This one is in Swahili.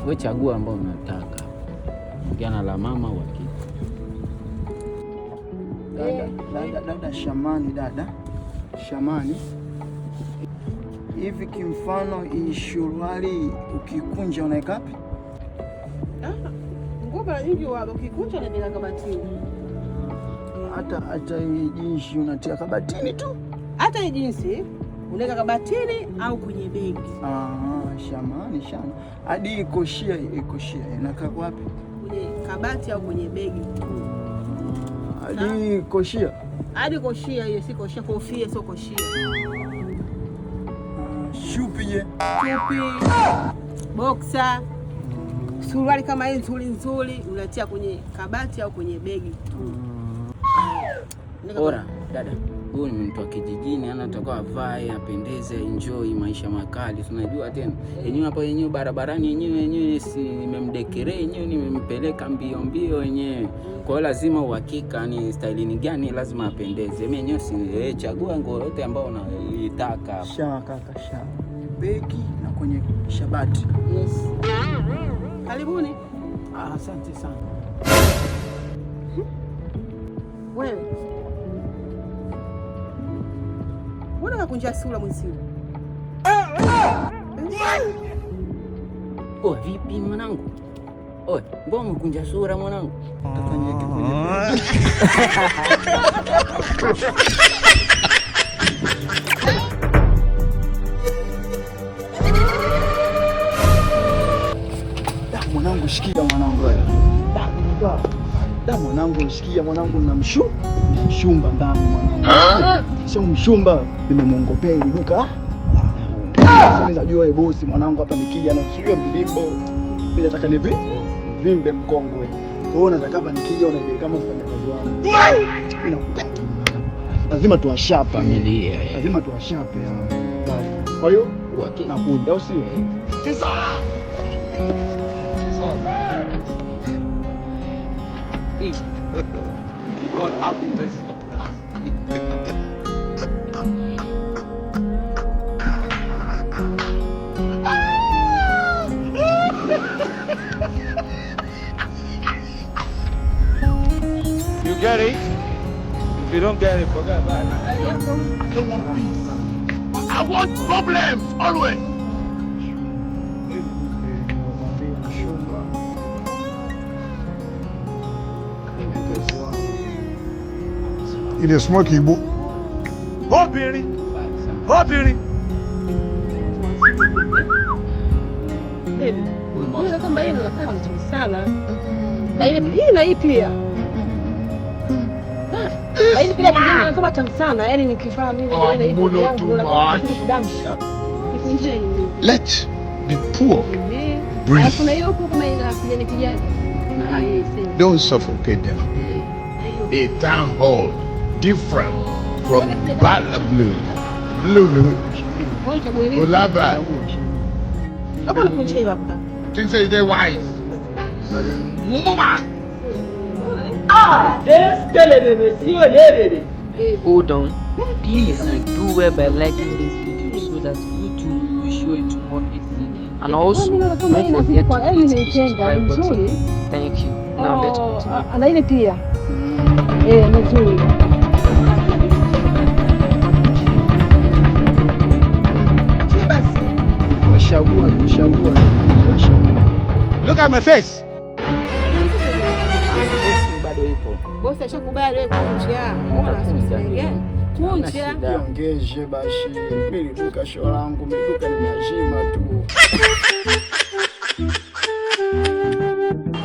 Wewe chagua ambao unataka. Ongea na la mama au hakika. Dada, dada, dada shamani, dada shamani, hivi kimfano hii suruali ukikunja unaweka wapi? Ah, nguo mara nyingi waga ukikunja unapeleka kabatini. Hata hii jinsi unatia kabatini tu? Hata hii jinsi unaweka kabatini au kwenye begi. Ah, shamani shana. Hadi ikoshia ikoshia inakaa wapi? Kwenye kabati au kwenye begi tu. Hadi koshia. Hadi koshia hiyo si koshia, kofia sio koshia. Ah, shupi je? Chupi, boxer, suruali kama hii nzuri nzuri unatia kwenye kabati au kwenye begi tu. Ora dada, huyu ni mtu wa kijijini, anatakiwa avae apendeze, enjoy maisha makali. Tunajua tena yenyewe hapo yenyewe barabarani yenyewe yenyewe, si nimemdekere yenyewe, nimempeleka mbio mbio yenyewe. Kwa hiyo lazima uhakika ni staili gani, lazima apendeze. Mimi yenyewe si chagua nguo yote ambayo unaitaka. Sha kaka sha. Begi na kwenye shabati. Yes. Karibuni. Ah, asante sana. Wewe. Mbona kakunja sura mwenzio? Oh, vipi mwanangu? Oi, mbona umekunja sura mwanangu? Nataka niweke kwenye begi. Da, mwanangu shikia mwanangu. Da, da. Da mwanangu shikia mwanangu na mshumba ndani mwanangu. Sio mshumba nimemwongopea ili duka. Sasa mimi najua wewe bosi mwanangu hapa nikija na sio mlimbo. Mimi nataka nivi vimbe mkongwe. Kwa hiyo nataka hapa nikija unaje kama mfanyakazi wangu. Mimi nakupenda. Lazima tuwashape. Familia. Lazima tuwashape. Kwa hiyo nakuja au sio? Tisa. God have mercy. You get it? If you don't get it, forget about it. I don't want peace. I want problems always. Nimemwambia mshumba. Mfanyakazi wangu. You dey smoke igbo. Obìnrin, obìnrin. Mbona kama hii inakaa nzuri sana. Na ile hii na hii pia. Na hii pia nyingine kama tamu sana, yaani nikivaa mimi na hii Muno too much. kudamsha. Nikunje hii. Let the poor breathe. Alafu na hiyo huko kama ina kijani kijani. Ah, hii si. Don't suffocate them. A town hall different from Balablu, Lulu, Wewe chague hii. Olaba. Hapo nikunje hii hapa. Things say they wise. Mama. Hold on. Please do well by liking this video so that YouTube will show it to more people. And also, don't forget to hit the subscribe button. Thank you. Now let's continue. Na ile pia. Eh, nzuri. Washagua, washagua, washagua. Look at my face. Bosi bado ipo. Bosi ashakubali wewe kunja. Mbona usiongee? Kunja. Shida. Niongeze basi. Mimi duka show langu, mimi duka nimeazima tu.